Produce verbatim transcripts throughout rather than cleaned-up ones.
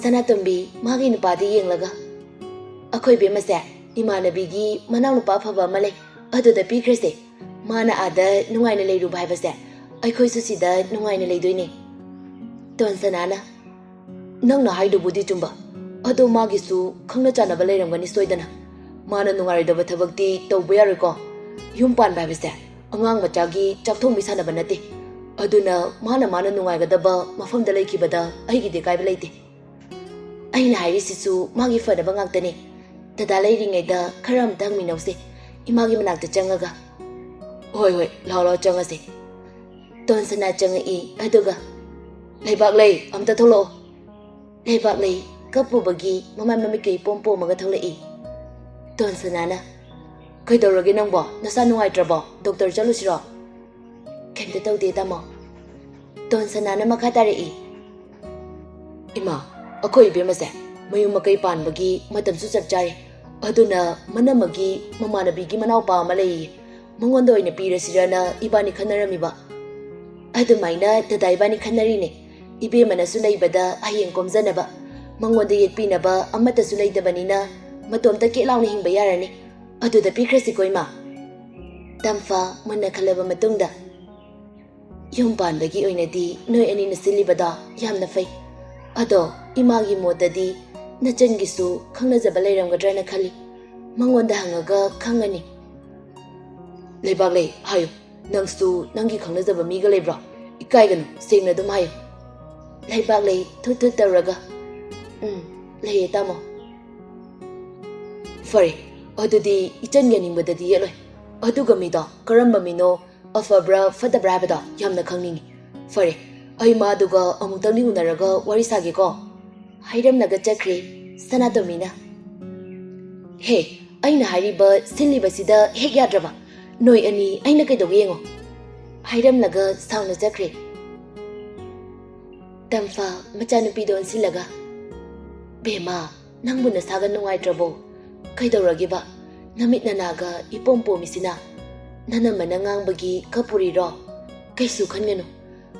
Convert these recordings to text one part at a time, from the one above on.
ꯁꯅꯥꯇꯣꯝꯕꯤ ꯃꯥꯒꯤ ꯅꯨꯄꯥꯗ ꯌꯦꯡꯂꯒ, "ꯑꯩꯈꯣꯏ ꯏꯕꯦꯝꯃꯁꯦ ꯏꯃꯥꯟꯅꯕꯤꯒꯤ ꯃꯅꯥꯎꯅꯨꯄꯥ ꯑꯐꯕ ꯑꯃ ꯂꯩ, ꯑꯗꯨꯗ ꯄꯤꯈ꯭ꯔꯁꯦ꯫ ꯃꯥꯅ ꯑꯥꯗ ꯅꯨꯡꯉꯥꯏꯅ ꯂꯩꯔꯨꯕ ꯍꯥꯏꯕꯁꯦ ꯑꯩꯈꯣꯏꯁꯨ ꯁꯤꯗ ꯅꯨꯡꯉꯥꯏꯅ ꯂꯩꯗꯣꯏꯅꯦ꯫" ꯇꯣꯟꯁꯅꯥꯅ, "ꯅꯪꯅ ꯍꯥꯏꯗꯨꯕꯨꯗꯤ ꯆꯨꯝꯕ, ꯑꯗꯣ ꯃꯥꯒꯤꯁꯨ ꯈꯪꯅ ꯆꯥꯟꯅꯕ ꯂꯩꯔꯝꯒꯅꯤ ꯁꯣꯏꯗꯅ꯫ ꯃꯥꯅ ꯅꯨꯡꯉꯥꯏꯔꯣꯏꯗꯕ ꯊꯕꯛꯇꯤ ꯇꯧꯕ ꯌꯥꯔꯣꯏꯀꯣ꯫ ꯌꯨꯝ ꯄꯥꯟꯕ ꯍꯥꯏꯕꯁꯦ ꯑꯉꯥꯡ ꯃꯆꯥꯒꯤ ꯆꯥꯛꯊꯣꯡꯕꯤ ꯁꯥꯟꯅꯕ ꯅꯠꯇꯦ꯫ ꯑꯗꯨꯅ ꯃꯥꯅ ꯃꯥꯅ ꯅꯨꯡꯉꯥꯏꯒꯗꯕ ꯃꯐꯝꯗ ꯂꯩꯈꯤꯕꯗ ꯑꯩꯒꯤꯗꯤ ꯑꯀꯥꯏꯕ ꯂꯩꯇꯦ꯫ ꯑꯩꯅ ꯍꯥꯏꯔꯤꯁꯤꯁꯨ ꯃꯥꯒꯤ ꯐꯅꯕ ꯉꯥꯛꯇꯅꯦ꯫ ꯗꯗꯥ ꯂꯩꯔꯤꯉꯩꯗ ꯈꯔ ꯑꯝꯇ ꯍꯪꯃꯤꯟꯅꯧꯁꯦ, ꯏꯃꯥꯒꯤ ꯃꯅꯥꯛꯇ ꯆꯪꯉꯒ꯫" "ꯍꯣꯏ, ꯍꯣꯏ, ꯂꯥꯛꯑꯣ, ꯂꯥꯛꯑꯣ, ꯆꯪꯉꯁꯦ꯫" ꯇꯣꯟꯁꯅꯥ ꯆꯪꯉꯛꯏ, ꯑꯗꯨꯒ, "ꯂꯩꯕꯥꯛꯂꯩ, ꯑꯝꯇ ꯊꯣꯛꯂꯛꯑꯣ꯫" ꯂꯩꯕꯥꯛꯂꯩ ꯀꯞꯄꯨꯕꯒꯤ ꯃꯃꯥꯏ ꯃꯃꯤꯠꯀ ꯏꯄꯣꯝ ꯄꯣꯝꯃꯒ ꯊꯣꯛꯂꯛꯏ꯫ ꯇꯣꯟꯁꯅꯥꯅ, "ꯀꯩꯗꯧꯔꯒꯦ ꯅꯪꯕꯣ? ꯅꯁꯥ ꯅꯨꯡꯉꯥꯏꯇ꯭ꯔꯕꯣ? ꯗꯣꯛꯇꯔ ꯆꯠꯂꯨꯁꯤꯔꯣ?" "ꯀꯩꯝꯇ ꯇꯧꯗꯦ, ꯇꯥꯃꯣ꯫" ꯇꯣꯟꯁꯅꯥꯅ ꯃꯈꯥ ꯇꯥꯔꯛꯏ, "ꯏꯃꯥ, ꯑꯩꯈꯣꯏ ꯏꯕꯦꯝꯃꯁꯦ ꯃꯌꯨꯝ ꯃꯀꯩ ꯄꯥꯟꯕꯒꯤ ꯃꯇꯝꯁꯨ ꯆꯞ ꯆꯥꯔꯦ꯫ ꯑꯗꯨꯅ ꯃꯅꯝꯃꯒꯤ ꯃꯃꯥꯟꯅꯕꯤꯒꯤ ꯃꯅꯥꯎꯄꯥ ꯑꯃ ꯂꯩꯌꯦ, ꯃꯉꯣꯟꯗ ꯑꯣꯏꯅ ꯄꯤꯔꯁꯤꯔꯅ ꯏꯕꯥꯅꯤ ꯈꯟꯅꯔꯝꯃꯤꯕ꯫ ꯑꯗꯨꯃꯥꯏꯅ ꯗꯗꯥ ꯏꯕꯥꯅꯤ ꯈꯟꯅꯔꯤꯅꯦ꯫ ꯏꯕꯦꯝꯃꯅꯁꯨ ꯂꯩꯕꯗ ꯍꯌꯦꯡ ꯀꯣꯝꯖꯅꯕ, ꯃꯉꯣꯟꯗ ꯌꯦꯠꯄꯤꯅꯕ ꯑꯃꯠꯇꯁꯨ ꯂꯩꯇꯕꯅꯤꯅ ꯃꯇꯣꯝꯇ ꯀꯦꯠ ꯂꯥꯎꯅ ꯍꯤꯡꯕ ꯌꯥꯔꯅꯤ꯫ ꯑꯗꯨꯗ ꯄꯤꯈ꯭ꯔꯁꯤꯀꯣ, ꯏꯃꯥ꯫" ꯇꯝꯐꯥ ꯃꯨꯟꯅ ꯈꯜꯂꯕ ꯃꯇꯨꯡꯗ, "ꯌꯨꯝ ꯄꯥꯟꯕꯒꯤ ꯑꯣꯏꯅꯗꯤ ꯅꯣꯏ ꯑꯅꯤꯅ ꯁꯤꯜꯂꯤꯕꯗꯣ ꯌꯥꯝꯅ ꯐꯩ꯫ ꯑꯗꯣ ꯏꯃꯥꯒꯤ ꯃꯣꯠꯇꯗꯤ ꯅꯆꯟꯒꯤꯁꯨ ꯈꯪꯅꯖꯕ ꯂꯩꯔꯝꯒꯗ꯭ꯔꯅ ꯈꯜꯂꯤ꯫ ꯃꯉꯣꯟꯗ ꯍꯪꯉꯒ ꯈꯪꯉꯅꯤ꯫" "ꯂꯩꯕꯥꯛꯂꯩ, ꯍꯥꯏꯌꯨ, ꯅꯪꯁꯨ ꯅꯪꯒꯤ ꯈꯪꯅꯖꯕ ꯃꯤꯒ ꯂꯩꯕ꯭ꯔꯣ? ꯏꯀꯥꯏꯒꯅꯨ, ꯁꯦꯡꯅ ꯑꯗꯨꯝ ꯍꯥꯏꯌꯨ꯫" ꯂꯩꯕꯥꯛꯂꯩ ꯊꯨꯠ ꯊꯨꯠ ꯇꯧꯔꯒ, "ꯎꯝ, ꯂꯩꯌꯦ, ꯇꯥꯃꯣ꯫" "ꯐꯔꯦ, ꯑꯗꯨꯗꯤ ꯏꯆꯟꯒꯤ ꯑꯅꯤꯡꯕꯗꯗꯤ ꯌꯦꯠꯂꯣꯏ꯫ ꯑꯗꯨꯒ ꯃꯤꯗꯣ ꯀꯔꯝꯕ ꯃꯤꯅꯣ, ꯑꯐꯕ꯭ꯔꯥ ꯐꯠꯇꯕ꯭ꯔꯥ ꯍꯥꯏꯕꯗꯣ ꯌꯥꯝꯅ ꯈꯪꯅꯤꯡꯉꯤ꯫ ꯐꯔꯦ, ꯑꯩ ꯃꯥꯗꯨꯒ ꯑꯃꯨꯛꯇꯪꯗꯤ ꯎꯅꯔꯒ ꯋꯥꯔꯤ ꯁꯥꯒꯦꯀꯣ꯫" ꯍꯥꯏꯔꯝꯂꯒ ꯆꯠꯈ꯭ꯔꯦ ꯁꯅꯥꯇꯣꯝꯕꯤꯅ꯫ "ꯍꯦ, ꯑꯩꯅ ꯍꯥꯏꯔꯤꯕ ꯁꯤꯜꯂꯤꯕꯁꯤꯗ ꯍꯦꯛ ꯌꯥꯗ꯭ꯔꯕ? ꯅꯣꯏ ꯑꯅꯤ ꯑꯩꯅ ꯀꯩꯗꯧꯒꯦ ꯌꯦꯡꯉꯣ꯫" ꯍꯥꯏꯔꯝꯂꯒ ꯁꯥꯎꯅ ꯆꯠꯈ꯭ꯔꯦ꯫ ꯇꯝꯐꯥ ꯃꯆꯥꯅꯨꯄꯤꯗ ꯑꯣꯟꯁꯤꯜꯂꯒ, "ꯕꯦꯝꯃ, ꯅꯪꯕꯨ ꯅꯁꯥꯒ ꯅꯨꯡꯉꯥꯏꯇ꯭ꯔꯕꯣ? ꯀꯩꯗꯧꯔꯒꯦꯕ? ꯅꯃꯤꯠ ꯅꯅꯥꯒ ꯏꯄꯣꯝ ꯄꯣꯝꯃꯤꯁꯤꯅ? ꯅꯅꯝꯃꯅ ꯉꯥꯡꯕꯒꯤ ꯀꯞꯄꯨꯔꯤꯔꯣ? ꯀꯩꯁꯨ ꯈꯟꯒꯅꯨ꯫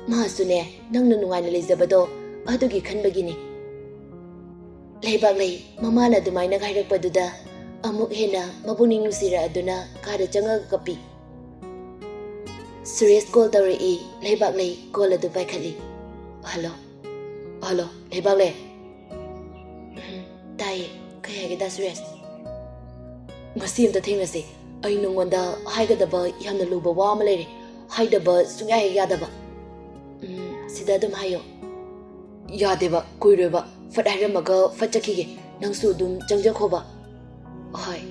ꯃꯥꯁꯨꯅꯦ, ꯅꯪꯅ ꯅꯨꯡꯉꯥꯏꯅ ꯂꯩꯖꯕꯗꯣ ꯑꯗꯨꯒꯤ ꯈꯟꯕꯒꯤꯅꯤ꯫" ꯂꯩꯕꯥꯛꯂꯩ ꯃꯃꯥꯅ ꯑꯗꯨꯃꯥꯏꯅ ꯍꯥꯏꯔꯛꯄꯗꯨꯗ ꯑꯃꯨꯛ ꯍꯦꯟꯅ ꯃꯄꯨꯛꯅꯤꯡ ꯅꯨꯡꯁꯤꯔꯛꯑꯗꯨꯅ ꯀꯥꯗ ꯆꯪꯉꯒ ꯀꯞꯄꯤ꯫ ꯁꯨꯔꯦꯁ ꯀꯣꯜ ꯇꯧꯔꯛꯏ꯫ ꯂꯩꯕꯥꯛꯂꯩ ꯀꯣꯜ ꯑꯗꯨ ꯄꯥꯏꯈꯠꯂꯤ꯫ "Hello, hello, ꯂꯩꯕꯥꯛꯂꯩ?" "ꯎꯝ, ꯇꯥꯏꯌꯦ꯫ ꯀꯩ ꯍꯥꯏꯒꯦ, ꯗꯥ ꯁꯨꯔꯦꯁ?" "ꯉꯁꯤ ꯑꯝꯇ ꯊꯦꯡꯅꯁꯦ꯫ ꯑꯩ ꯅꯉꯣꯟꯗ ꯍꯥꯏꯒꯗꯕ ꯌꯥꯝꯅ ꯂꯨꯕ ꯋꯥ ꯑꯃ ꯂꯩꯔꯦ꯫ ꯍꯥꯏꯗꯕ ꯁꯨꯡꯌꯥ ꯍꯦꯛ ꯌꯥꯗꯕ꯫" "ꯎꯝ, ꯁꯤꯗ ꯑꯗꯨꯝ ꯍꯥꯏꯌꯣ꯫" "ꯌꯥꯗꯦꯕ, ꯀꯨꯏꯔꯣꯏꯕ꯫ ꯐꯠ ꯍꯥꯏꯔꯝꯃꯒ ꯐꯠ ꯆꯠꯈꯤꯒꯦ꯫ ꯅꯪꯁꯨ ꯑꯗꯨꯝ ꯆꯪꯖꯈꯣꯕ꯫" "ꯍꯣꯏ꯫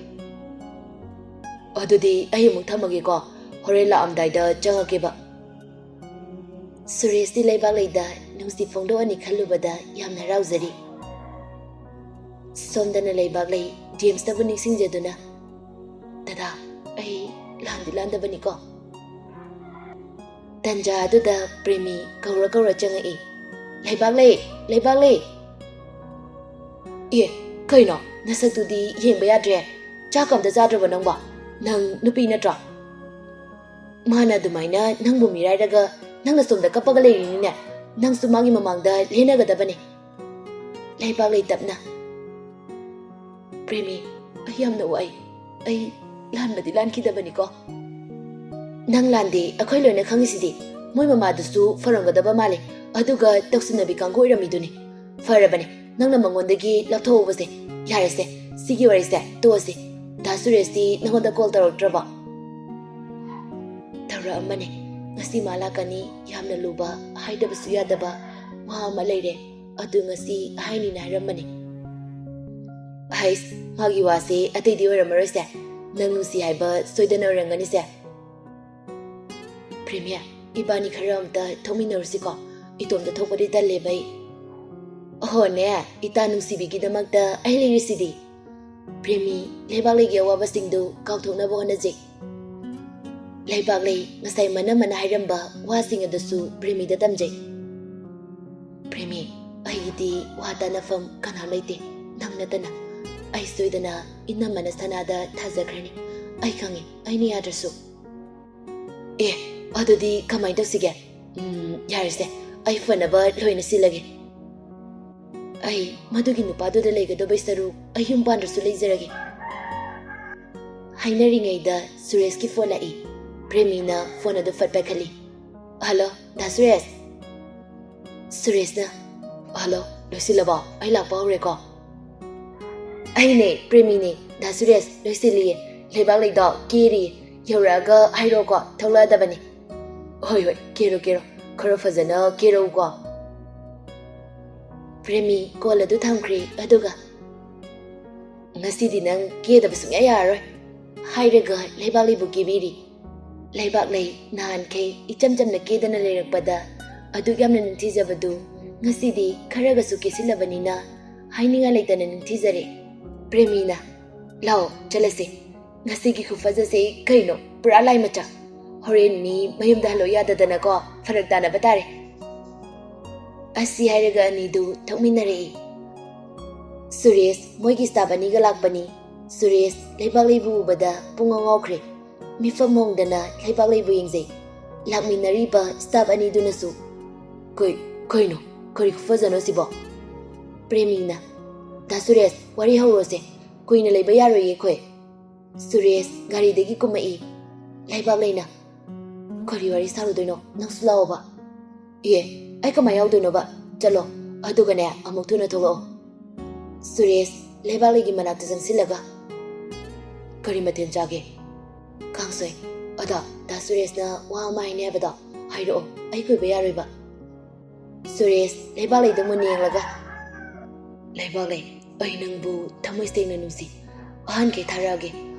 ꯑꯗꯨꯗꯤ ꯑꯩ ꯑꯃꯨꯛ ꯊꯝꯃꯒꯦꯀꯣ꯫ ꯍꯣꯔꯦꯟ ꯂꯥꯛꯑꯝꯗꯥꯏꯗ ꯆꯪꯉꯛꯀꯦꯕ꯫" ꯁꯨꯔꯦꯁꯇꯤ ꯂꯩꯕꯥꯛꯂꯩꯗ ꯅꯨꯡꯁꯤ ꯐꯣꯡꯗꯣꯛꯑꯅꯤ ꯈꯜꯂꯨꯕꯗ ꯌꯥꯝꯅ ꯍꯔꯥꯎꯖꯔꯤ꯫ ꯁꯣꯝꯗꯅ ꯂꯩꯕꯥꯛꯂꯩ ꯖꯦꯝꯁꯇꯕꯨ ꯅꯤꯡꯁꯤꯡꯖꯗꯨꯅ, "ꯗꯗꯥ, ꯑꯩ ꯂꯥꯟꯗꯤ ꯂꯥꯟꯗꯕꯅꯤꯀꯣ?" ꯇꯟꯖꯥ ꯑꯗꯨꯗ ꯄ꯭ꯔꯦꯃꯤ ꯀꯧꯔ ꯀꯧꯔ ꯆꯪꯉꯛꯏ꯫ "ꯂꯩꯕꯥꯛꯂꯩ! ꯂꯩꯕꯥꯛꯂꯩ!" "ꯑꯦ, ꯀꯩꯅꯣ? ꯅꯁꯛꯇꯨꯗꯤ ꯌꯦꯡꯕ ꯌꯥꯗ꯭ꯔꯦ꯫ ꯆꯥꯛ ꯑꯝꯇ ꯆꯥꯗ꯭ꯔꯕꯣ ꯅꯪꯕꯣ? ꯅꯪ ꯅꯨꯄꯤ ꯅꯠꯇ꯭ꯔꯣ?" "ꯃꯥꯅ ꯑꯗꯨꯃꯥꯏꯅ ꯅꯪꯕꯨ ꯃꯤꯔꯥꯏꯔꯒ ꯅꯪꯅ ꯁꯣꯝꯗ ꯀꯞꯄꯒ ꯂꯩꯔꯤꯅꯤꯅꯦ꯫ ꯅꯪꯁꯨ ꯃꯥꯒꯤ ꯃꯃꯥꯡꯗ ꯂꯦꯟꯅꯒꯗꯕꯅꯤ꯫" ꯂꯩꯕꯥꯛꯂꯩ ꯇꯞꯅ, "ꯄ꯭ꯔꯦꯃꯤ, ꯑꯩ ꯌꯥꯝꯅ ꯋꯥꯏ꯫ ꯑꯩ ꯂꯥꯟꯕꯗꯤ ꯂꯥꯟꯈꯤꯗꯕꯅꯤꯀꯣ꯫" "ꯅꯪ ꯂꯥꯟꯗꯦ, ꯑꯩꯈꯣꯏ ꯂꯣꯏꯅ ꯈꯪꯉꯤꯁꯤꯗꯤ꯫ ꯃꯣꯏ ꯃꯃꯥꯗꯨꯁꯨ ꯐꯔꯝꯒꯗꯕ ꯃꯥꯜꯂꯦ, ꯑꯗꯨꯒ ꯇꯧꯁꯤꯟꯅꯕꯤ ꯀꯥꯡꯕꯨ ꯑꯣꯏꯔꯝꯃꯤꯗꯨꯅꯤ꯫ ꯐꯔꯕꯅꯦ, ꯅꯪꯅ ꯃꯉꯣꯟꯗꯒꯤ ꯂꯥꯞꯊꯣꯛꯍꯧꯕꯁꯦ꯫ ꯌꯥꯔꯦꯁꯦ, ꯁꯤꯒꯤ ꯋꯥꯔꯤꯁꯦ ꯇꯣꯛꯑꯁꯤ꯫ ꯗꯥ ꯁꯨꯔꯦꯁꯇꯤ ꯅꯉꯣꯟꯗ ꯀꯣꯜ ꯇꯧꯔꯛꯇ꯭ꯔꯕꯣ?" "ꯇꯧꯔꯛꯑꯝꯕꯅꯦ꯫ ꯉꯁꯤ ꯃꯥ ꯂꯥꯛꯀꯅꯤ, ꯌꯥꯝꯅ ꯂꯨꯕ, ꯍꯥꯏꯗꯕꯁꯨ ꯌꯥꯗꯕ ꯋꯥ ꯑꯃ ꯂꯩꯔꯦ꯫ ꯑꯗꯨ ꯉꯁꯤ ꯍꯥꯏꯅꯤꯅ ꯍꯥꯏꯔꯝꯕꯅꯦ꯫" "ꯍꯩꯁ, ꯃꯥꯒꯤ ꯋꯥꯁꯦ ꯑꯇꯩꯗꯤ ꯑꯣꯏꯔꯝꯃꯔꯣꯏꯁꯦ꯫ ꯅꯪ ꯅꯨꯡꯁꯤ ꯍꯥꯏꯕ ꯁꯣꯏꯗꯅ ꯑꯣꯏꯔꯝꯒꯅꯤꯁꯦ꯫" "ꯄ꯭ꯔꯦꯃꯤ, ꯏꯕꯥꯅꯤ ꯈꯔ ꯑꯝꯇ ꯊꯣꯛꯃꯤꯟꯅꯔꯨꯁꯤꯀꯣ꯫ ꯏꯇꯣꯝꯇ ꯊꯣꯛꯄꯗꯤ ꯇꯜꯂꯦꯕ ꯑꯩ꯫" "ꯑꯍꯣꯅꯦ, ꯏꯇꯥ ꯅꯨꯡꯁꯤꯕꯤꯒꯤꯗꯃꯛꯇ ꯑꯩ ꯂꯩꯔꯤꯁꯤꯗꯤ꯫" ꯄ꯭ꯔꯦꯃꯤ, ꯂꯩꯕꯥꯛꯂꯩꯒꯤ ꯑꯋꯥꯕꯁꯤꯡꯗꯨ ꯀꯥꯎꯊꯣꯛꯅꯕ ꯍꯣꯠꯅꯖꯩ꯫ ꯂꯩꯕꯥꯛꯂꯩ ꯉꯁꯥꯏ ꯃꯅꯝꯃꯅ ꯍꯥꯏꯔꯝꯕ ꯋꯥꯁꯤꯡ ꯑꯗꯨꯁꯨ ꯄ꯭ꯔꯦꯃꯤꯗ ꯇꯝꯖꯩ꯫ "ꯄ꯭ꯔꯦꯃꯤ, ꯑꯩꯒꯤꯗꯤ ꯋꯥ ꯇꯥꯅꯐꯝ ꯀꯅꯥ ꯂꯩꯇꯦ, ꯅꯪ ꯅꯠꯇꯅ꯫ ꯑꯩ ꯁꯣꯏꯗꯅ ꯏꯅꯝꯃꯅ ꯁꯅꯥꯗ ꯊꯥꯖꯈ꯭ꯔꯅꯤ꯫ ꯑꯩ ꯈꯪꯉꯤ, ꯑꯩꯅ ꯌꯥꯗ꯭ꯔꯁꯨ꯫" "ꯑꯦ, ꯑꯗꯨꯗꯤ ꯀꯃꯥꯏꯅ ꯇꯧꯁꯤꯒꯦ? ꯎꯝ, ꯌꯥꯔꯦꯁꯦ, ꯑꯩ ꯐꯅꯕ ꯂꯣꯏꯅ ꯁꯤꯜꯂꯒꯦ꯫" "ꯑ, ꯑꯩ ꯃꯗꯨꯒꯤ ꯅꯨꯄꯥꯗꯨꯗ ꯂꯩꯒꯗꯕꯩ ꯁꯔꯨꯛ ꯑꯩ ꯌꯨꯝ ꯄꯥꯟꯗ꯭ꯔꯁꯨ ꯂꯩꯖꯔꯒꯦ꯫ ꯍꯥꯏꯅꯔꯤꯉꯩꯗ ꯁꯨꯔꯦꯁꯀꯤ ꯐꯣꯟ ꯂꯥꯛꯏ꯫ ꯄ꯭ꯔꯦꯃꯤꯅ ꯐꯣꯟ ꯑꯗꯨ ꯐꯠ ꯄꯥꯏꯈꯠꯂꯤ꯫ "ꯍꯜꯂꯣ, ꯗꯥ ꯁꯨꯔꯦꯁ?" ꯁꯨꯔꯦꯁꯅ, "ꯍꯜꯂꯣ, ꯂꯣꯏꯁꯤꯜꯂꯕꯣ? ꯑꯩ ꯂꯥꯛꯄ ꯍꯧꯔꯦꯀꯣ?" "ꯑꯩꯅꯦ, ꯄ꯭ꯔꯦꯃꯤꯅꯦ, ꯗꯥ ꯁꯨꯔꯦꯁ, ꯂꯣꯏꯁꯤꯜꯂꯤꯌꯦ꯫ ꯂꯩꯕꯥꯛ ꯂꯩꯗꯣ ꯀꯦꯔꯤꯌꯦ꯫ ꯌꯧꯔꯛꯑꯒ ꯍꯥꯏꯔꯛꯑꯣꯀꯣ, ꯊꯣꯛꯂꯛꯑꯗꯕꯅꯤ꯫" "ꯍꯣꯏ, ꯍꯣꯏ, ꯀꯦꯔꯣ, ꯀꯦꯔꯣ꯫ ꯈꯔ ꯐꯖꯅ ꯀꯦꯔꯛꯎꯀꯣ꯫" ꯄ꯭ꯔꯦꯃꯤ ꯀꯣꯜ ꯑꯗꯨ ꯊꯝꯈ꯭ꯔꯦ, ꯑꯗꯨꯒ, "ꯉꯁꯤꯗꯤ ꯅꯪ ꯀꯦꯗꯕ ꯁꯨꯡꯌꯥ ꯌꯥꯔꯔꯣꯏ," ꯍꯥꯏꯔꯒ ꯂꯩꯕꯥꯛꯂꯩꯕꯨ ꯀꯦꯕꯤꯔꯤ꯫ ꯂꯩꯕꯥꯛꯂꯩ ꯅꯍꯥꯟꯈꯩ ꯏꯆꯝ ꯆꯝꯅ ꯀꯦꯗꯅ ꯂꯩꯔꯛꯄꯗ ꯑꯗꯨꯛ ꯌꯥꯝꯅ ꯅꯤꯡꯊꯤꯖꯕꯗꯨ ꯉꯁꯤꯗꯤ ꯈꯔꯒꯁꯨ ꯀꯦꯁꯤꯜꯂꯕꯅꯤꯅ ꯍꯥꯏꯅꯤꯡꯉꯥꯏ ꯂꯩꯇꯅ ꯅꯤꯡꯊꯤꯖꯔꯦ꯫ ꯄ꯭ꯔꯦꯃꯤꯅ, "ꯂꯥꯛꯑꯣ, ꯆꯠꯂꯁꯤ꯫ ꯉꯁꯤꯒꯤ ꯈꯨꯐꯖꯁꯦ ꯀꯩꯅꯣ, ꯄꯨꯔꯥ ꯂꯥꯏ ꯃꯆꯥ꯫ ꯍꯣꯔꯦꯟ ꯃꯤ ꯃꯌꯨꯝꯗ ꯍꯜꯂꯣ ꯌꯥꯗꯗꯅꯀꯣ, ꯐꯔꯛ ꯇꯥꯅꯕ ꯇꯥꯔꯦ꯫" ꯑꯁꯤ ꯍꯥꯏꯔꯒ ꯑꯅꯤꯗꯨ ꯊꯣꯛꯃꯤꯟꯅꯔꯛꯏ꯫ ꯁꯨꯔꯦꯁ ꯃꯣꯏꯒꯤ ꯁ꯭ꯇꯥꯐ ꯑꯅꯤꯒ ꯂꯥꯛꯄꯅꯤ꯫ ꯁꯨꯔꯦꯁ ꯂꯩꯕꯥꯛꯂꯩꯕꯨ ꯎꯕꯗ ꯄꯨꯡꯉꯥꯎ ꯉꯥꯎꯈ꯭ꯔꯦ꯫ ꯃꯤꯐꯝ ꯍꯣꯡꯗꯅ ꯂꯩꯕꯥꯛꯂꯩꯕꯨ ꯌꯦꯡꯖꯩ꯫ ꯂꯥꯛꯃꯤꯟꯅꯔꯤꯕ ꯁ꯭ꯇꯥꯐ ꯑꯅꯤꯗꯨꯅꯁꯨ, "ꯀꯩ, ꯀꯩꯅꯣ? ꯀꯔꯤ ꯈꯨꯐꯖꯅꯣ ꯁꯤꯕꯣ?" ꯄ꯭ꯔꯦꯃꯤꯅ, "ꯗꯥ ꯁꯨꯔꯦꯁ, ꯋꯥꯔꯤ ꯍꯧꯔꯣꯁꯦ꯫ ꯀꯨꯏꯅ ꯂꯩꯕ ꯌꯥꯔꯣꯏꯌꯦ ꯑꯩꯈꯣꯏ꯫" ꯁꯨꯔꯦꯁ ꯒꯥꯔꯤꯗꯒꯤ ꯀꯨꯝꯃꯛꯏ꯫ ꯂꯩꯕꯥꯛꯂꯩꯅ, "ꯀꯔꯤ ꯋꯥꯔꯤ ꯁꯥꯔꯨꯗꯣꯏꯅꯣ? ꯅꯪꯁꯨ ꯂꯥꯛꯑꯣꯕ꯫" "ꯑꯦ, ꯑꯩ ꯀꯃꯥꯏ ꯌꯥꯎꯗꯣꯏꯅꯣꯕ? ꯆꯠꯂꯣ, ꯑꯗꯨꯒꯅꯦ, ꯑꯃꯨꯛ ꯊꯨꯅ ꯊꯣꯛꯂꯛꯑꯣ꯫" ꯁꯨꯔꯦꯁ ꯂꯩꯕꯥꯛꯂꯩꯒꯤ ꯃꯅꯥꯛꯇ ꯆꯪꯁꯤꯜꯂꯒ, "ꯀꯔꯤ ꯃꯊꯦꯜ ꯆꯥꯒꯦ?" "ꯀꯥꯡꯁꯣꯏ꯫ ꯑꯗꯣ, ꯗꯥ ꯁꯨꯔꯦꯁꯅ ꯋꯥ ꯑꯃ ꯍꯥꯏꯅꯤ ꯍꯥꯏꯕꯗꯣ ꯍꯥꯏꯔꯛꯑꯣ, ꯑꯩ ꯀꯨꯏꯕ ꯌꯥꯔꯣꯏꯕ꯫" ꯁꯨꯔꯦꯁ ꯂꯩꯕꯥꯛꯂꯩꯗ ꯃꯨꯟꯅ ꯌꯦꯡꯂꯒ, "ꯂꯩꯕꯥꯛꯂꯩ, ꯑꯩ ꯅꯪꯕꯨ ꯊꯃꯣꯏ ꯁꯦꯡꯅ ꯅꯨꯡꯁꯤ꯫ ꯑꯍꯟꯈꯩ ꯊꯥꯔꯛꯑꯒꯦ꯫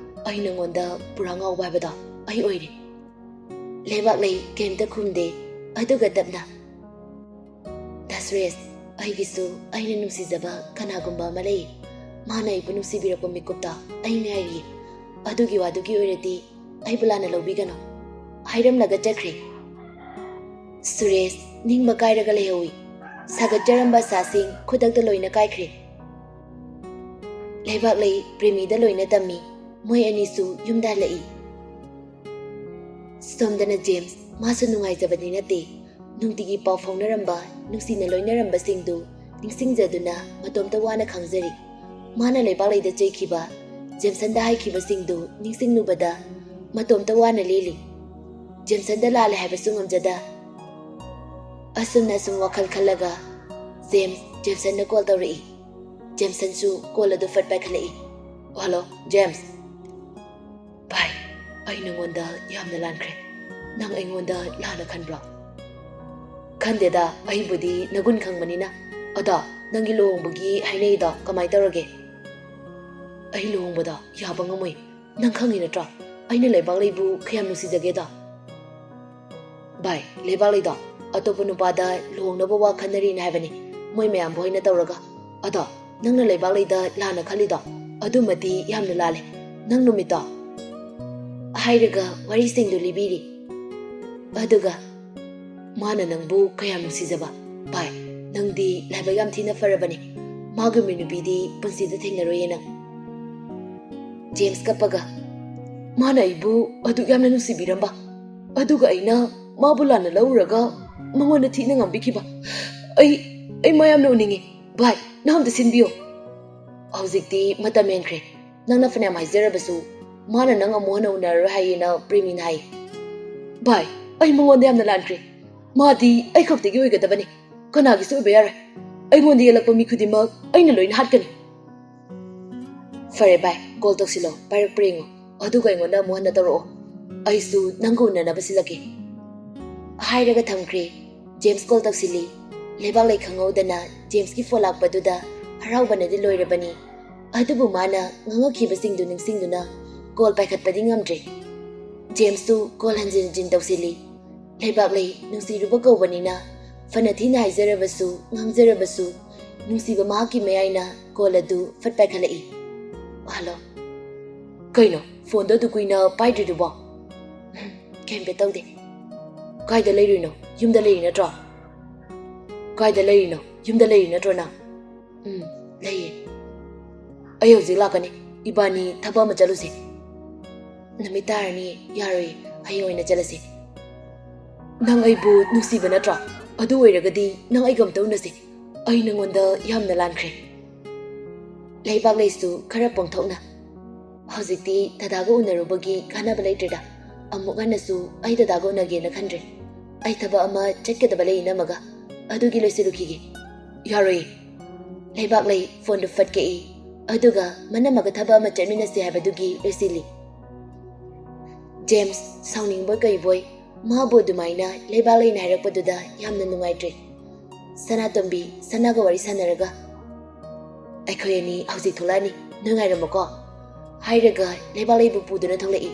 ꯑꯩ ꯅꯪꯉꯣꯟꯗ ꯄꯨꯔꯥ ꯉꯥꯎꯕ ꯍꯥꯏꯕꯗꯣ ꯑꯩ ꯑꯣꯏꯔꯦ꯫" ꯂꯩꯕꯥꯛꯂꯩ ꯀꯩꯝꯇ ꯈꯨꯝꯗꯦ꯫ ꯑꯗꯨꯒ ꯇꯞꯅ, "ꯗꯥ ꯁꯨꯔꯦꯁ, ꯑꯩꯒꯤꯁꯨ ꯑꯩꯅ ꯅꯨꯡꯁꯤꯖꯕ ꯀꯅꯥꯒꯨꯝꯕ ꯑꯃ ꯂꯩ꯫ ꯃꯥꯅ ꯑꯩꯕꯨ ꯅꯨꯡꯁꯤꯕꯤꯔꯛꯄ ꯃꯤꯀꯨꯞꯇ ꯑꯩ ꯉꯥꯏꯔꯤ꯫ ꯑꯗꯨꯒꯤ ꯋꯥꯗꯨꯒꯤ ꯑꯣꯏꯔꯗꯤ ꯑꯩꯕꯨ ꯂꯥꯟꯅ ꯂꯧꯕꯤꯒꯅꯨ꯫" ꯍꯥꯏꯔꯝꯂꯒ ꯆꯠꯈ꯭ꯔꯦ꯫ ꯁꯨꯔꯦꯁ ꯅꯤꯡꯕ ꯀꯥꯏꯔꯒ ꯂꯩꯍꯧꯏ꯫ ꯁꯥꯒꯠꯆꯔꯝꯕ ꯑꯁꯥꯁꯤꯡ ꯈꯨꯗꯛꯇ ꯂꯣꯏꯅ ꯀꯥꯏꯈ꯭ꯔꯦ꯫ ꯂꯩꯕꯥꯛꯂꯩ ꯄ꯭ꯔꯦꯃꯤꯗ ꯂꯣꯏꯅ ꯇꯝꯃꯤ꯫ ꯃꯣꯏ ꯑꯅꯤꯁꯨ ꯌꯨꯝꯗ ꯍꯜꯂꯛꯏ꯫ ꯁꯣꯝꯗꯅ ꯖꯦꯝꯁ, ꯃꯥꯁꯨ ꯅꯨꯡꯉꯥꯏꯖꯕꯗꯤ ꯅꯠꯇꯦ꯫ ꯅꯨꯡꯇꯤꯒꯤ ꯄꯥꯎ ꯐꯥꯎꯅꯔꯝꯕ, ꯅꯨꯡꯁꯤꯅ ꯂꯣꯏꯅꯔꯝꯕꯁꯤꯡꯗꯨ ꯅꯤꯡꯁꯤꯡꯖꯗꯨꯅ ꯃꯇꯣꯝꯇ ꯋꯥꯅ ꯈꯥꯡꯖꯔꯤ꯫ ꯃꯥꯅ ꯂꯩꯕꯥꯛꯂꯩꯗ ꯆꯩꯈꯤꯕ, ꯖꯦꯝꯁꯟꯗ ꯍꯥꯏꯈꯤꯕꯁꯤꯡꯗꯨ ꯅꯤꯡꯁꯤꯡꯂꯨꯕꯗ ꯃꯇꯣꯝꯇ ꯋꯥꯅ ꯂꯦꯜꯂꯤ꯫ ꯖꯦꯝꯁꯟꯗ ꯂꯥꯜꯂꯦ ꯍꯥꯏꯕꯁꯨ ꯉꯝꯖꯗ꯫ ꯑꯁꯨꯝꯅ ꯑꯁꯨꯝ ꯋꯥꯈꯜ ꯈꯜꯂꯒ ꯖꯦꯝꯁ, ꯖꯦꯝꯁꯟꯅ ꯀꯣꯜ ꯇꯧꯔꯛꯏ꯫ ꯖꯦꯝꯁꯟꯁꯨ ꯀꯣꯜ ꯑꯗꯨ ꯐꯠ ꯄꯥꯏꯈꯠꯂꯛꯏ꯫ "Hello, James." "ꯚꯥꯏ, ꯑꯩ ꯅꯉꯣꯟꯗ ꯌꯥꯝꯅ ꯂꯥꯟꯈ꯭ꯔꯦ꯫ ꯅꯪ ꯑꯩꯉꯣꯟꯗ ꯂꯥꯟꯅ ꯈꯟꯕ꯭ꯔꯣ?" "ꯈꯟꯗꯦꯗ, ꯑꯩꯕꯨꯗꯤ ꯅꯒꯨꯟ ꯈꯪꯕꯅꯤꯅ꯫ ꯑꯗꯣ, ꯅꯪꯒꯤ ꯂꯨꯍꯣꯡꯕꯒꯤ ꯍꯥꯏꯅꯩꯗꯣ ꯀꯃꯥꯏ ꯇꯧꯔꯒꯦ?" "ꯑꯩ ꯂꯨꯍꯣꯡꯕꯗꯣ ꯌꯥꯕ ꯉꯝꯃꯣꯏ꯫ ꯅꯪ ꯈꯪꯉꯤ ꯅꯠꯇ꯭ꯔꯣ, ꯑꯩꯅ ꯂꯩꯕꯥꯛꯂꯩꯕꯨ ꯀꯌꯥꯝ ꯅꯨꯡꯁꯤꯖꯒꯦꯗꯣ?" "ꯚꯥꯏ, ꯂꯩꯕꯥꯛꯂꯩꯗꯣ ꯑꯇꯣꯞꯄ ꯅꯨꯄꯥꯗ ꯂꯨꯍꯣꯡꯅꯕ ꯋꯥ ꯈꯟꯅꯔꯤꯅ ꯍꯥꯏꯕꯅꯤ, ꯃꯣꯏ ꯃꯌꯥꯝꯕ ꯍꯣꯏꯅ ꯇꯧꯔꯒ꯫ ꯑꯗꯣ, ꯅꯪꯅ ꯂꯩꯕꯥꯛꯂꯩꯗ ꯂꯥꯟꯅ ꯈꯜꯂꯤꯗꯣ, ꯑꯗꯨꯃꯗꯤ ꯌꯥꯝꯅ ꯂꯥꯜꯂꯦ꯫ ꯅꯪ ꯅꯨꯃꯤꯠꯇꯣ" ꯍꯥꯏꯔꯒ ꯋꯥꯔꯤꯁꯤꯡꯗꯨ ꯂꯤꯕꯤꯔꯤ꯫ ꯑꯗꯨꯒ, "ꯃꯥꯅ ꯅꯪꯕꯨ ꯀꯌꯥꯝ ꯅꯨꯡꯁꯤꯖꯕ꯫ ꯚꯥꯏ, ꯅꯪꯗꯤ ꯂꯥꯏꯕꯛ ꯌꯥꯝ ꯊꯤꯅ ꯐꯔꯕꯅꯤ꯫ ꯃꯥꯒꯨꯝꯕ ꯅꯨꯄꯤꯗꯤ ꯄꯨꯟꯁꯤꯗ ꯊꯦꯡꯅꯔꯣꯏꯌꯦ ꯅꯪ꯫" ꯖꯦꯝꯁ ꯀꯞꯄꯒ, "ꯃꯥꯅ ꯑꯩꯕꯨ ꯑꯗꯨꯛ ꯌꯥꯝꯅ ꯅꯨꯡꯁꯤꯕꯤꯔꯝꯕ, ꯑꯗꯨꯒ ꯑꯩꯅ ꯃꯥꯕꯨ ꯂꯥꯟꯅ ꯂꯧꯔꯨꯔꯒ ꯃꯉꯣꯟꯗ ꯊꯤꯅ ꯉꯥꯡꯕꯤꯈꯤꯕ꯫ ꯑꯩ, ꯑꯩ ꯃꯥ ꯌꯥꯝꯅ ꯎꯅꯤꯡꯉꯤ꯫ ꯚꯥꯏ, ꯅꯪ ꯑꯝꯇ ꯁꯤꯟꯕꯤꯌꯣ꯫" "ꯍꯧꯖꯤꯛꯇꯤ ꯃꯇꯝ ꯍꯦꯟꯈ꯭ꯔꯦ꯫ ꯅꯪꯅ ꯐꯅꯌꯥꯝ ꯍꯥꯏꯖꯔꯕꯁꯨ, ꯃꯥꯅ ꯅꯪ ꯑꯃꯨꯛ ꯍꯟꯅ ꯎꯅꯔꯔꯣꯏ ꯍꯥꯏꯌꯦꯅ ꯄ꯭ꯔꯦꯃꯤꯅ ꯍꯥꯏ꯫" "ꯚꯥꯏ, ꯑꯩ ꯃꯉꯣꯟꯗ ꯌꯥꯝꯅ ꯂꯥꯟꯈ꯭ꯔꯦ꯫ ꯃꯥꯗꯤ ꯑꯩ ꯈꯛꯇꯒꯤ ꯑꯣꯏꯒꯗꯕꯅꯤ, ꯀꯅꯥꯒꯤꯁꯨ ꯑꯣꯏꯕ ꯌꯥꯔꯣꯏ꯫ ꯑꯩꯉꯣꯟꯗ ꯌꯦꯜꯂꯛꯄ ꯃꯤ ꯈꯨꯗꯤꯡꯃꯛ ꯑꯩꯅ ꯂꯣꯏꯅ ꯍꯥꯠꯀꯅꯤ꯫" "ꯐꯔꯦ ꯚꯥꯏ, ꯀꯣꯜ ꯇꯧꯁꯤꯜꯂꯣ, ꯄꯥꯏꯔꯛꯄ꯭ꯔꯥ ꯌꯦꯡꯉꯣ, ꯑꯗꯨꯒ ꯑꯩꯉꯣꯟꯗ ꯑꯃꯨꯛ ꯍꯟꯅ ꯇꯧꯔꯛꯑꯣ꯫ ꯑꯩꯁꯨ ꯅꯪꯒ ꯎꯅꯅꯕ ꯁꯤꯜꯂꯛꯀꯦ꯫" ꯍꯥꯏꯔꯒ ꯊꯝꯈ꯭ꯔꯦ꯫ James call ꯇꯧꯁꯤꯜꯂꯤ꯫ ꯂꯩꯕꯥꯛꯂꯩ ꯈꯪꯍꯧꯗꯅ ꯖꯦꯝꯁꯀꯤ ꯐꯣꯟ ꯂꯥꯛꯄꯗꯨꯗ ꯍꯔꯥꯎꯕꯅꯗꯤ ꯂꯣꯏꯔꯕꯅꯤ꯫ ꯑꯗꯨꯕꯨ ꯃꯥꯅ ꯉꯥꯡꯉꯛꯈꯤꯕꯁꯤꯡꯗꯨ ꯅꯤꯡꯁꯤꯡꯗꯨꯅ ꯀꯣꯜ ꯄꯥꯏꯈꯠꯄꯗꯤ ꯉꯝꯗ꯭ꯔꯦ꯫ ꯖꯦꯝꯁꯁꯨ ꯀꯣꯜ ꯍꯟꯖꯤꯟ ꯍꯟꯖꯤꯟ ꯇꯧꯁꯤꯜꯂꯤ꯫ ꯂꯩꯕꯥꯛꯂꯩ ꯅꯨꯡꯁꯤꯔꯨꯕ ꯀꯧꯕꯅꯤꯅ ꯐꯅ ꯊꯤꯅ ꯍꯥꯏꯖꯔꯕꯁꯨ, ꯉꯥꯡꯖꯔꯕꯁꯨ, ꯅꯨꯡꯁꯤꯕ ꯃꯍꯥꯛꯀꯤ ꯃꯌꯥꯏꯅ ꯀꯣꯜ ꯑꯗꯨ ꯐꯠ ꯄꯥꯏꯈꯠꯂꯛꯏ꯫ "ꯍꯜꯂꯣ꯫" "ꯀꯩꯅꯣ, ꯐꯣꯟꯗꯣ ꯑꯗꯨ ꯀꯨꯏꯅ ꯄꯥꯏꯗ꯭ꯔꯤꯗꯨꯕꯣ?" "ꯀꯩꯝꯇ ꯇꯧꯗꯦ꯫" "ꯀꯥꯏꯗ ꯂꯩꯔꯨꯏꯅꯣ? ꯌꯨꯝꯗ ꯂꯩꯔꯤ ꯅꯠꯇ꯭ꯔꯣ?" "ꯀꯥꯏꯗ ꯂꯩꯔꯤꯅꯣ? ꯌꯨꯝꯗ ꯂꯩꯔꯤ ꯅꯠꯇ꯭ꯔꯣ ꯅꯪ?" "ꯎꯝ, ꯂꯩꯌꯦ꯫" "ꯑꯩ ꯍꯧꯖꯤꯛ ꯂꯥꯛꯀꯅꯤ, ꯏꯕꯥꯅꯤ ꯊꯕꯛ ꯑꯃ ꯆꯠꯂꯨꯁꯤ꯫" "ꯅꯨꯃꯤꯠ ꯇꯥꯔꯅꯤ, ꯌꯥꯔꯣꯏꯌꯦ, ꯍꯌꯦꯡ ꯑꯣꯏꯅ ꯆꯠꯂꯁꯤ꯫" "ꯅꯪ ꯑꯩꯕꯨ ꯅꯨꯡꯁꯤꯕ ꯅꯠꯇ꯭ꯔꯣ? ꯑꯗꯨ ꯑꯣꯏꯔꯒꯗꯤ ꯅꯪ ꯑꯩꯒ ꯑꯝꯇ ꯎꯅꯁꯤ꯫" ꯑꯩ ꯅꯉꯣꯟꯗ ꯌꯥꯝꯅ ꯂꯥꯟꯈ꯭ꯔꯦ꯫ ꯂꯩꯕꯥꯛꯂꯩꯁꯨ ꯈꯔ ꯄꯣꯡꯊꯣꯛꯅ, "ꯍꯧꯖꯤꯛꯇꯤ ꯗꯗꯥꯒ ꯎꯅꯔꯨꯕꯒꯤ ꯀꯥꯟꯅꯕ ꯂꯩꯇ꯭ꯔꯦꯗ꯫ ꯑꯃꯨꯛ ꯍꯟꯅꯁꯨ ꯑꯩ ꯗꯗꯥꯒ ꯎꯅꯒꯦꯅ ꯈꯟꯗ꯭ꯔꯦ꯫ ꯑꯩ ꯊꯕꯛ ꯑꯃ ꯆꯠꯀꯗꯕ ꯂꯩ ꯏꯅꯝꯃꯒ, ꯑꯗꯨꯒꯤ ꯂꯣꯏꯁꯤꯜꯂꯨꯈꯤꯒꯦ꯫" "ꯌꯥꯔꯣꯏꯌꯦ꯫" ꯂꯩꯕꯥꯛꯂꯩ ꯐꯣꯟꯗꯨ ꯐꯠ ꯀꯛꯏ, ꯑꯗꯨꯒ ꯃꯅꯝꯃꯒ ꯊꯕꯛ ꯑꯃ ꯆꯠꯃꯤꯟꯅꯁꯤ ꯍꯥꯏꯕꯗꯨꯒꯤ ꯂꯣꯏꯁꯤꯜꯂꯤ꯫ ꯖꯦꯝꯁ ꯁꯥꯎꯅꯤꯡꯕꯣꯏ ꯀꯩꯕꯣꯏ ꯃꯥꯕꯨ ꯑꯗꯨꯃꯥꯏꯅ ꯂꯩꯕꯥꯛꯂꯩꯅ ꯍꯥꯏꯔꯛꯄꯗꯨꯗ ꯌꯥꯝꯅ ꯅꯨꯡꯉꯥꯏꯇ꯭ꯔꯦ꯫ ꯁꯅꯥꯇꯣꯝꯕꯤ ꯁꯅꯥꯒ ꯋꯥꯔꯤ ꯁꯥꯟꯅꯔꯒ, "ꯑꯩꯈꯣꯏ ꯑꯅꯤ ꯍꯧꯖꯤꯛ ꯊꯣꯛꯂꯛꯑꯅꯤ, ꯅꯣꯏ ꯉꯥꯏꯔꯝꯃꯨꯀꯣ," ꯍꯥꯏꯔꯒ ꯂꯩꯕꯥꯛꯂꯩꯕꯨ ꯄꯨꯗꯨꯅ ꯊꯣꯛꯂꯛꯏ꯫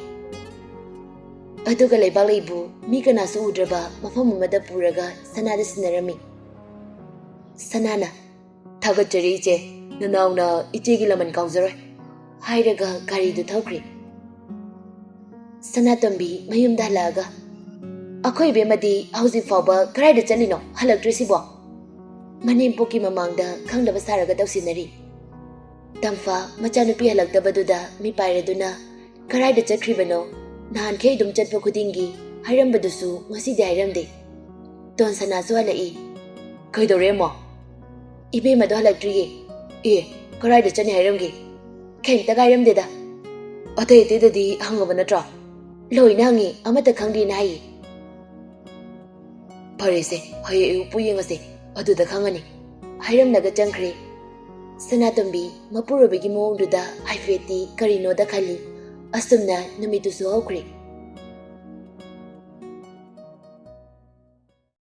ꯑꯗꯨꯒ ꯂꯩꯕꯥꯛꯂꯩꯕꯨ ꯃꯤ ꯀꯅꯥꯁꯨ ꯎꯗ꯭ꯔꯕ ꯃꯐꯝ ꯑꯃꯗ ꯄꯨꯔꯒ ꯁꯅꯥꯗ ꯁꯤꯟꯅꯔꯝꯃꯤ꯫ ꯁꯅꯥꯅ, "ꯊꯥꯒꯠꯆꯔꯤ ꯏꯆꯦ, ꯅꯅꯥꯎꯅ ꯏꯆꯦꯒꯤ ꯂꯃꯟ ꯀꯥꯎꯖꯔꯣꯏ," ꯍꯥꯏꯔꯒ ꯒꯥꯔꯤꯗꯨ ꯊꯧꯈ꯭ꯔꯦ꯫ ꯁꯅꯥꯇꯣꯝꯕꯤ ꯃꯌꯨꯝꯗ ꯍꯜꯂꯛꯑꯒ, "ꯑꯩꯈꯣꯏ ꯏꯕꯦꯝꯃꯗꯤ ꯍꯧꯖꯤꯛ ꯐꯥꯎꯕ ꯀꯗꯥꯏꯗ ꯆꯠꯂꯤꯅꯣ, ꯍꯜꯂꯛꯇ꯭ꯔꯤꯁꯤꯕꯣ?" ꯃꯅꯦꯝꯄꯣꯛꯀꯤ ꯃꯃꯥꯡꯗ ꯈꯪꯗꯕ ꯁꯥꯔꯒ ꯇꯧꯁꯤꯟꯅꯔꯤ꯫ ꯇꯝꯐꯥ ꯃꯆꯥꯅꯨꯄꯤ ꯍꯜꯂꯛꯇꯕꯗꯨꯗ ꯃꯤꯄꯥꯏꯔꯗꯨꯅ, "ꯀꯗꯥꯏꯗ ꯆꯠꯈ꯭ꯔꯤꯕꯅꯣ? ꯅꯍꯥꯟꯈꯩ ꯑꯗꯨꯝ ꯆꯠꯄ ꯈꯨꯗꯤꯡꯒꯤ ꯍꯥꯏꯔꯝꯕꯗꯨꯁꯨ ꯉꯁꯤꯗꯤ ꯍꯥꯏꯔꯝꯗꯦ꯫" ꯇꯣꯟꯁꯅꯥꯁꯨ ꯍꯜꯂꯛꯏ꯫ "ꯀꯩꯗꯧꯔꯦ ꯑꯃꯣ?" "ꯏꯕꯦꯝꯃꯗꯣ ꯍꯜꯂꯛꯇ꯭ꯔꯤꯌꯦ꯫" "ꯑꯦ, ꯀꯗꯥꯏꯗ ꯆꯠꯅꯤ ꯍꯥꯏꯔꯝꯒꯦ?" "ꯀꯩꯝꯇꯒ ꯍꯥꯏꯔꯝꯗꯦꯗ꯫" "ꯑꯇꯩ ꯑꯇꯩꯗꯗꯤ ꯍꯪꯉꯕ ꯅꯠꯇ꯭ꯔꯣ?" "ꯂꯣꯏꯅ ꯍꯪꯉꯤ, ꯑꯃꯠꯇ ꯈꯪꯗꯦꯅ ꯍꯥꯏꯌꯦ꯫" "ꯐꯔꯦꯁꯦ, ꯍꯌꯦꯡ ꯑꯌꯨꯛꯄꯨ ꯌꯦꯡꯉꯁꯦ, ꯑꯗꯨꯗ ꯈꯪꯉꯅꯤ꯫" ꯍꯥꯏꯔꯝꯂꯒ ꯆꯪꯈ꯭ꯔꯦ꯫ ꯁꯅꯥꯇꯣꯝꯕꯤ ꯃꯄꯨꯔꯣꯏꯕꯒꯤ ꯃꯑꯣꯡꯗꯨꯗ ꯍꯥꯏꯐꯦꯠꯇꯤ ꯀꯔꯤꯅꯣꯗ ꯈꯜꯂꯤ꯫ ꯑꯁꯨꯝꯅ ꯅꯨꯃꯤꯠꯇꯨꯁꯨ ꯍꯧꯈ꯭ꯔꯦ꯫